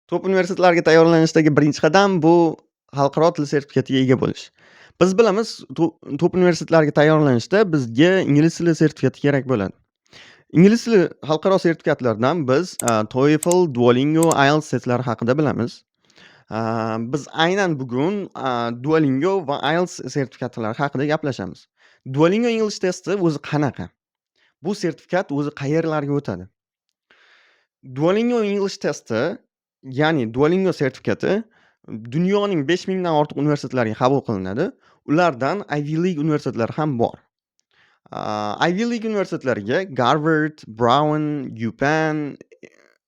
Top universitetlarga tayyorlanishdagi birinchi qadam bu xalqaro til sertifikatiga ega bo'lish. Biz bilamiz, top universitetlarga tayyorlanishda bizga ingliz tili sertifikati kerak bo'ladi. Ingliz tili xalqaro sertifikatlardan biz TOEFL, Duolingo, IELTS testlari haqida bilamiz. Biz aynan bugun Duolingo va IELTS sertifikatlari haqida gaplashamiz. Duolingo English testi o'zi qanaqa? Bu sertifikat o'zi qayerlarga o'tadi? Duolingo English testi, ya'ni Duolingo sertifikati dunyoning 5000 dan ortiq universitetlariga qabul qilinadi. Ulardan Ivy League universitetlari ham bor. Ivy League universitetlariga Garvard, Brown, UPenn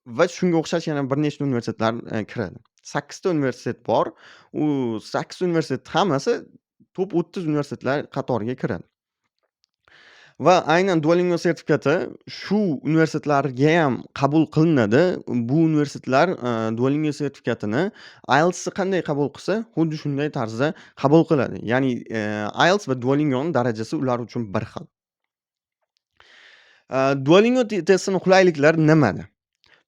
va shunga o'xshash yana bir nechta universitetlar kiradi. 8 ta universitet bor. U 8 ta universitet hammasi top 30 universitetlar qatoriga kiradi. Va aynan Duolingo sertifikati shu universitetlargayam qabul qilinadi. Bu universitetlar Duolingo sertifikatini IELTSni qanday qabul qilsa, xuddi shunday tarzda qabul qiladi. Ya'ni, IELTS va Duolingoni darajasi ular uchun bir xil. Duolingo testini qulayliklari nimada?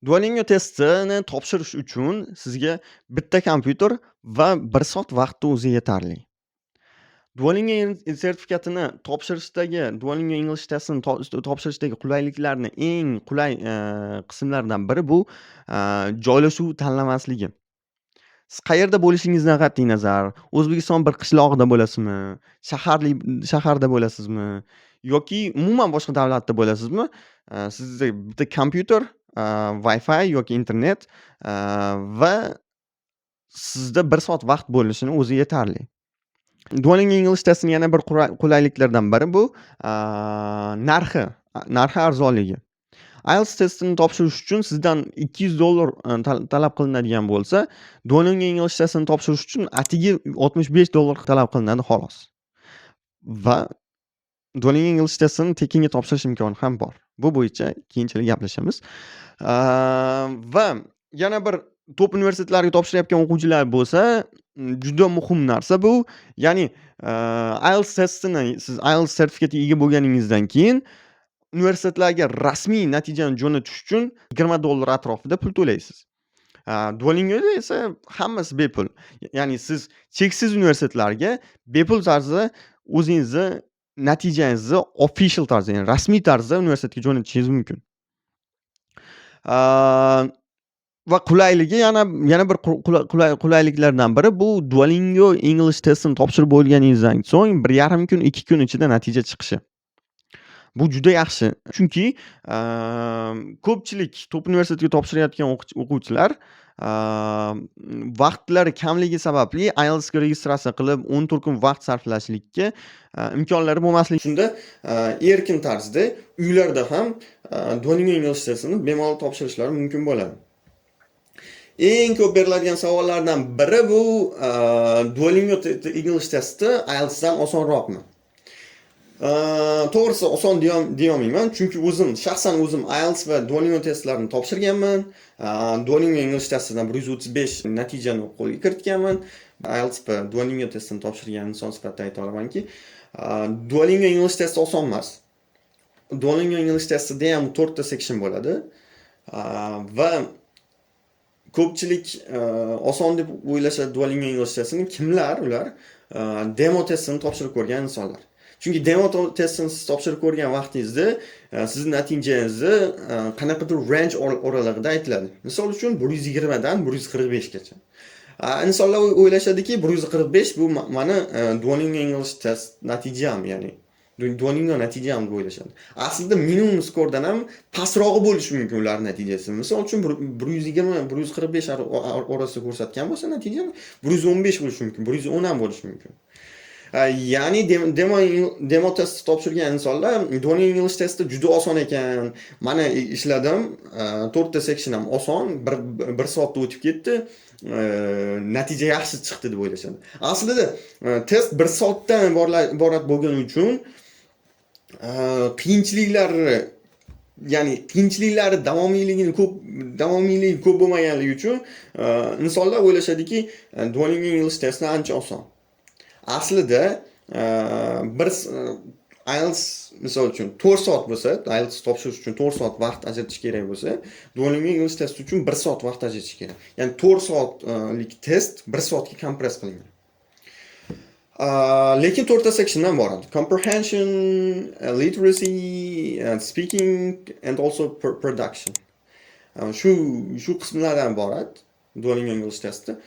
Duolingo testini topshirish uchun sizga bitta kompyuter va 1 soat vaqtni o'zi yetarli. Duolingo sertifikatini topshirishdagi, Duolingo English testini topshirishdagi qulayliklarni eng qulay qismlaridan biri bu joylashuv tanlamasligi. Siz qayerda bo'lishingizdan qat'iy nazar, O'zbekiston bir qishlog'ida bo'lasizmi, shaharli shaharda bo'lasizmi yoki umuman boshqa davlatda bo'lasizmi, sizda bitta kompyuter, Wi-Fi yoki internet va sizda 1 soat vaqt bo'lishini o'zi yetarli. Duolingo English testini yana bir qulayliklardan biri bu narxi arzonligi. IELTS testini topshirish uchun sizdan $200 talab qilinadigan bo'lsa, Duolingo English testini topshirish uchun atigi $65 talab qilinadi, xolos. Va Duolingo English testini tekinga topshirish imkoni ham bor. Bu bo'yicha keyinchalik gaplashamiz. Va yana bir top universitetlarga topshirayotgan o'quvchilar bo'lsa, juda muhim narsa bu. Ya'ni, IELTS testini siz IELTS sertifikatiga ega bo'lganingizdan keyin universitetlarga rasmiy natijani jo'natish uchun $20 atrofida pul to'laysiz. Duolingoda esa hammasi bepul. Ya'ni siz cheksiz universitetlarga bepul tarzda o'zingizni natijangizni official tarzda, ya'ni rasmiy tarzda universitetga jo'natishingiz mumkin. Va qulayligi, yana bir qulayliklardan biri bu Duolingo English testini topshirib bo'lganingizdan so'ng 1,5 kun, 2 kun ichida natija chiqishi. Bu juda yaxshi. Chunki ko'pchilik top universitetga topshirayotgan o'quvchilar vaqtlari kamligi sababli IELTSga registratsiya qilib 14 kun vaqt sarflashlikka imkonlari bo'lmasligi. Shunda erkin tarzda uylarda ham Duolingo English testini bemalol topshirishlari mumkin bo'ladi. Eng ko'p beriladigan savollardan biri bu Duolingo English testi IELTSdan osonroqmi? To'g'risi, oson deyolmayman, chunki o'zim, shaxsan o'zim IELTS va Duolingo testlarini topshirganman. Duolingo English testidan 135 natijani qo'lga kiritganman. IELTS va Duolingo testini topshirgan inson sifatida ayta olamanki, Duolingo English testi oson emas. Duolingo English testida ham 4 ta section bo'ladi. Va ko'pchilik oson deb o'ylashadi Duolingo English testini. Kimlar ular? Demo testini topshirib ko'rgan insonlar. Chunki demo testini siz topshirib ko'rgan vaqtingizda sizni natijangizni qanaqadir range oralig'ida aytiladi. Misol uchun, 120 dan 145 gacha. Insonlar o'ylashadiki, 145 bu mani Duolingo English test natijam, ya'ni Duolingo natijam deb o'ylashadi. Aslida minimum skordan ham pastrog'i bo'lishi mumkin ular natijasi. Misol uchun, 120, 145 orasida ko'rsatgan bo'lsa natijani, 115 bo'lishi mumkin, 110 ham bo'lishi mumkin. Ya'ni demo test topshirgan insonlar Duolingo English testi juda oson ekan. Mana ishladim, to'rtta section ham oson, bir soatda o'tib ketdi. Natija yaxshi chiqdi deb o'ylashadi. Aslida test bir soatdan iborat bo'lgani uchun qiyinchiliklari, ya'ni qiyinchiliklari davomiyligi ko'p bo'lmaganligi uchun insonlar o'ylashadiki, Duolingo English testi ancha oson. Aslida bir IELTS, misol uchun, 4 soat bo'lsa, IELTS topshirish uchun 4 soat vaqt ajratish kerak bo'lsa, Duolingo English testi uchun 1 soat vaqt ajratish kerak. Ya'ni 4 soatlik test 1 soatga compress qilingan. Lekin to'rtta sectiondan iborat: comprehension, literacy, and speaking and also production. Shu qismlardan iborat Duolingo English testi.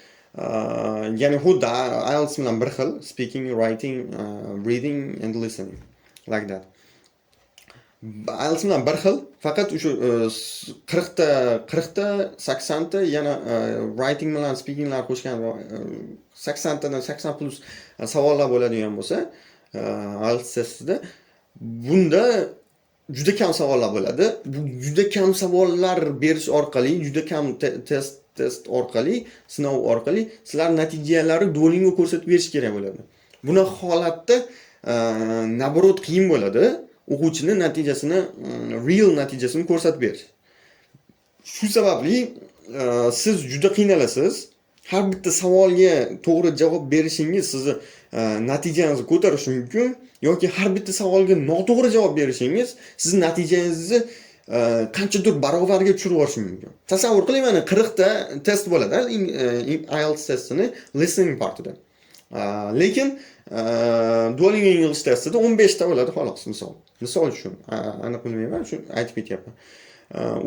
Ya'ni xuddi IELTS bilan bir xil: speaking, writing, reading and listening, like that. IELTS bilan bir xil, faqat o'sha 40 ta, 40 ta, 80 ta, yana writing bilan speakinglar qo'shgan 80 tadan 80 plus savollar bo'ladigan bo'lsa IELTS testida, bunda juda kam savollar bo'ladi. Bu juda kam savollar berish orqali, juda kam test orqali, sinov orqali sizlar natijalari Duolingo ko'rsatib berish kerak bo'ladi. Bunaqa holatda наоборот qiyin bo'ladi o'quvchini natijasini, real natijasini ko'rsatib berish. Shu sababli siz juda qiynalasiz. Har bitta savolga to'g'ri javob berishingiz sizni natijangizni ko'tarishi mumkin yoki har bitta savolga noto'g'ri javob berishingiz sizni natijangizni qanchadir barobarga tushirib yuborishi mumkin. Tasavvur qiling, mana 40 ta test bo'ladi IELTS testini listening partida. Lekin Duolingo English testida 15 ta bo'ladi xolos, misol. Misol uchun, aniq bilmayman, shu aytib ketyapman.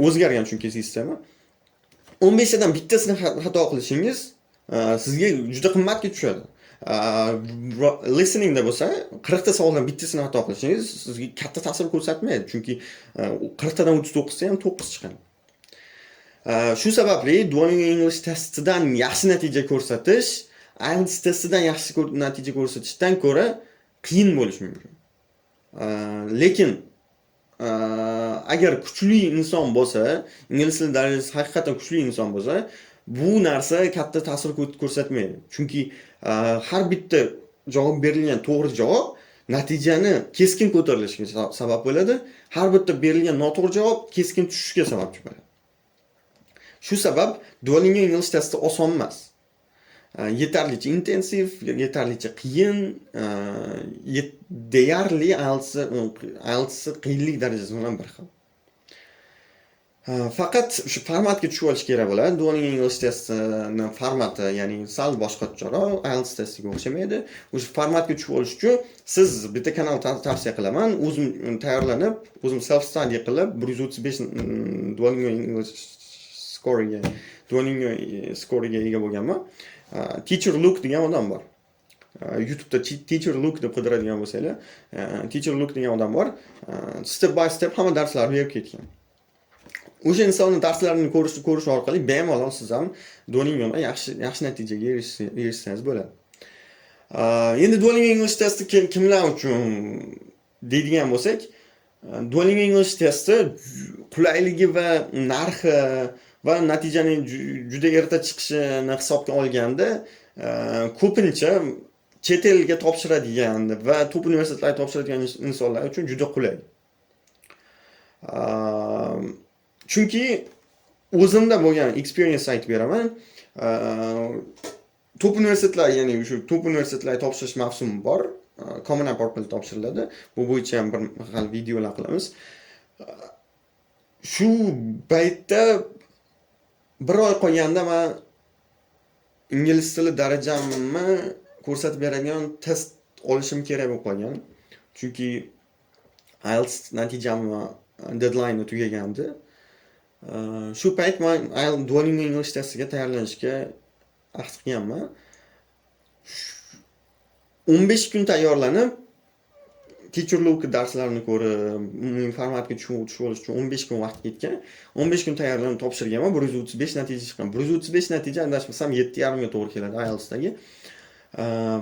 O'zgargan chunki sistema. 15 tadan bittasini xato qilishingiz sizga juda qimmatga tushadi. Listeningda bo'lsa, 40 ta savoldan bittasini xato qilishingiz sizga katta ta'sir ko'rsatmaydi, chunki 40 tadan 39 ta ham 9 chiqadi. Shu sababli Duolingo English testidan yaxshi natija ko'rsatish IELTS testidan yaxshi natija ko'rsatishdan ko'ra qiyin bo'lishi mumkin. Lekin agar kuchli inson bo'lsa, ingliz tili darajasi haqiqatan kuchli inson bo'lsa, bu narsa katta ta'sir ko'rsatmaydi. Chunki har bitta javob berilgan to'g'ri javob natijani keskin ko'tarilishiga sabab bo'ladi. Har bitta berilgan noto'g'ri javob keskin tushishiga sababchi bo'ladi. Shu sabab Duolingo English testi oson emas. Yetarlicha intensiv, yetarlicha qiyin, deyarli IELTS qiyinlik darajasi bilan bir xil. Faqat shu formatga tushib olish kerak bo'ladi. Duolingo English testini formati, ya'ni sal boshqacharoq, IELTS testiga o'xshamaydi. O'sha formatga tushib olish uchun siz bitta kanal tavsiya qilaman. O'zim tayyorlanib, o'zim self study qilib, 135 Duolingo English score'ga, Duolingo score'ga ega bo'lganman. Teacher Luke degan odam bor. YouTube'da Teacher Luke deb qidiradigan bo'lsanglar, Teacher Luke degan odam bor. Step by step hamma darslarni berib ketgan. O'sha insonni darslarini ko'rish orqali bemalol siz ham Duolingoda yaxshi yaxshi natijaga erishsangiz bo'ladi. Endi Duolingo English testi kimlar uchun deydigan bo'lsak, Duolingo English testi qulayligi va narxi va natijaning juda erta chiqishini hisobga olganda, ko'pincha chet elga topshiradigan va top universitetlarga topshiradigan insonlar uchun juda qulay. Chunki o'zimda bo'lgan experience aytib beraman. Top universitetlar, ya'ni shu top universitetlarga topshirish mavsumi bor. Common App orqali topshiriladi. Bu bo'yicha ham bir xil videolar qilamiz. Shu paytda bir oy qolganda man ingliz tili darajamni ko'rsatib beradigan test olishim kerak bo'lib qolgan. Chunki IELTS natijamni deadline'i tugagandi. Shu payt man Duolingo English testiga tayyorlanishga ahd qilganman. 15 kun tayyorlanib, Teacher Luke darslarini ko'rib, uning formatga tushib olish uchun 15 kun vaqt ketgan. 15 kun tayyorlanib topshirganman, 135 natija chiqqan. 135 natija, adashmasam, 7,5 ga to'g'ri keladi IELTSdagi.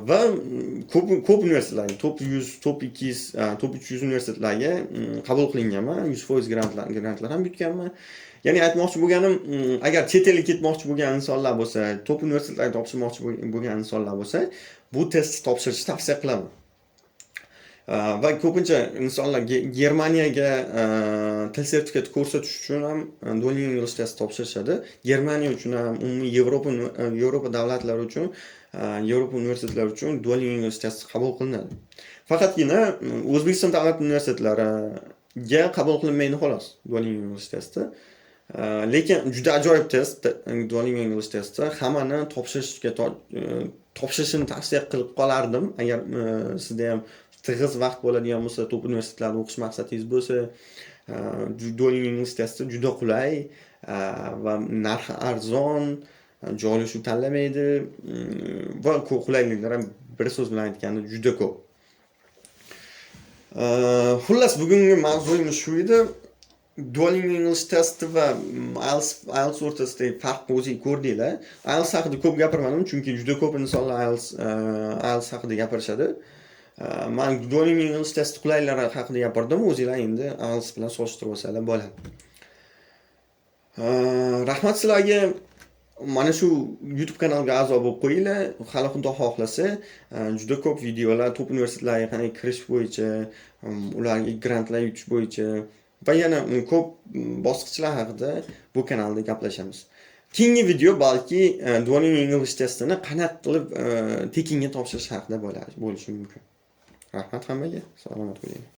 Va ko'p ko'p universitetlarga, top 100, top 200, top 300 universitetlarga qabul qilinganman. 100% grantlar ham yutganman. Ya'ni aytmoqchi bo'lganim, agar chet elga ketmoqchi bo'lgan insonlar bo'lsa, top universitetlarga topshirmoqchi bo'lgan insonlar bo'lsa, bu testni topshirishni tavsiya qilaman. Va ko'pincha insonlar Germaniyaga til sertifikati ko'rsatish uchun ham Duolingo English test topshirishadi. Germaniya uchun ham, umumiy Yevropa davlatlari uchun, Yevropa universitetlari uchun Duolingo English testi qabul qilinadi. Faqatgina O'zbekiston davlat universitetlariga qabul qilinmaydi, xolos, Duolingo English testi. Lekin juda ajoyib test Duolingo English testi. Hammani topshirishini tavsiya qilib qolardim. Agar sizda ham tig'iz vaqt bo'ladigan bo'lsa, top universitetlarda o'qish maqsadingiz bo'lsa, Duolingo English testi juda qulay va narxi arzon, joylashuv tanlamaydi va qulayliklar ham, bir so'z bilan aytganda, juda ko'p. Xullas, bugungi mavzuyimiz shu edi. Duolingo English testi va IELTS o'rtasidagi farqni o'zing ko'rdinglar. IELTS haqida ko'p gapirmadim, chunki juda ko'p insonlar IELTS haqida gapirishadi. Man Duolingo English testi qulayliklari haqida gapirdim, o'zinglar endi IELTS bilan solishtirib olsanglar bo'ladi. Rahmat sizlarga. Mana shu YouTube kanalga a'zo bo'lib qo'yinglar. Hali, Xudo xohlasa, juda ko'p videolar top universitetlarga qanday kirish bo'yicha, ularga grantlar yutish bo'yicha va yana ko'p bosqichlar haqida bu kanalda gaplashamiz. Keyingi video balki Duolingo English testini qanaqa qilib tekinga topshirish haqida bo'lishi mumkin. Rahmat hammaga, salomat bo'ling.